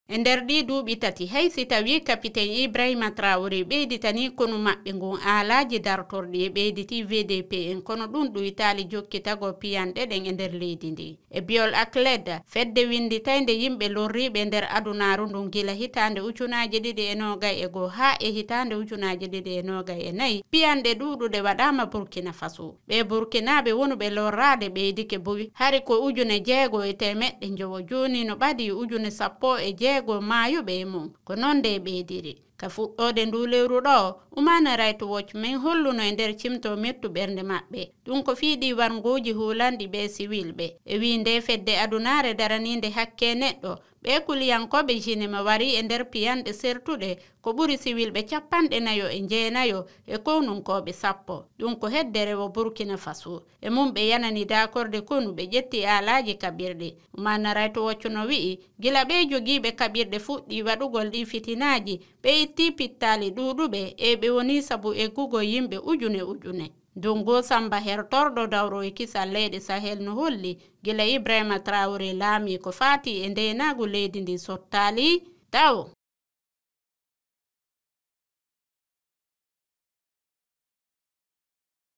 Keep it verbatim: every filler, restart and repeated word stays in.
E nder ɗii duuɓi tati, hay si tawii kapiten Ibrahima Traoré ɓeyditanii konu maɓɓe ngun aalaaji dartorɗi e ɓeyditii V D P en, kono ɗun ɗuytaali jokkitagol piyanɗe ɗen e nder leydi ndin. E Biol Akled, fedde winnditaynde yimɓe lorriiɓe nder adunaaru ndun gila hitaande ujunaaji ɗiɗi e noogay e goo haa e hitaande ujunaaji ɗiɗi e noogay e nayi, piyanɗe ɗuuɗuɗe waɗaama Burkina Faso. Ɓee Burkinaaɓe wonuɓe lorraade ɓeydike buy, hari ko ujune jeego e teemeɗɗe njowo, jooni no ɓadii ujune sappo e jeego maayuɓe e mun. Ko non nde ɓeydiri. Ka fuɗɗoode nduu lewru ɗoo, Human Rights Watch men holluno e nder cimto mettu ɓernde maɓɓe. Ɗun ko fii ɗii warngooji huulanɗi ɓee siwilɓe. E wii ndee fedde adunaare daraniinde hakkee neɗɗo, ɓee kuliyankooɓe Ginema warii e nder piyanɗe sertuɗe ko ɓuri siwilɓe cappanɗe nayo e jeenayo e konunkooɓe sappo. Ɗun ko hedde rewo Burkina Faso. E mun ɓe yanani daakorde konu, ɓe ƴetti aalaaji kaɓirɗi. Human Rights Watch no wi'i, gila ɓee jogiiɓe kaɓirɗe fuɗɗii waɗugol ɗii fitinaaji, ɓe ittii pittaali ɗuuɗuɓe e ɓe wonii sabu eggugol yimɓe ujune ujune. Ndungu Samba hertorɗo dawro e kisal leyɗe Sahel no holli, gila Ibrahima Traoré laamii ko faati e ndeenaagu leydi ndin sottaali tawo.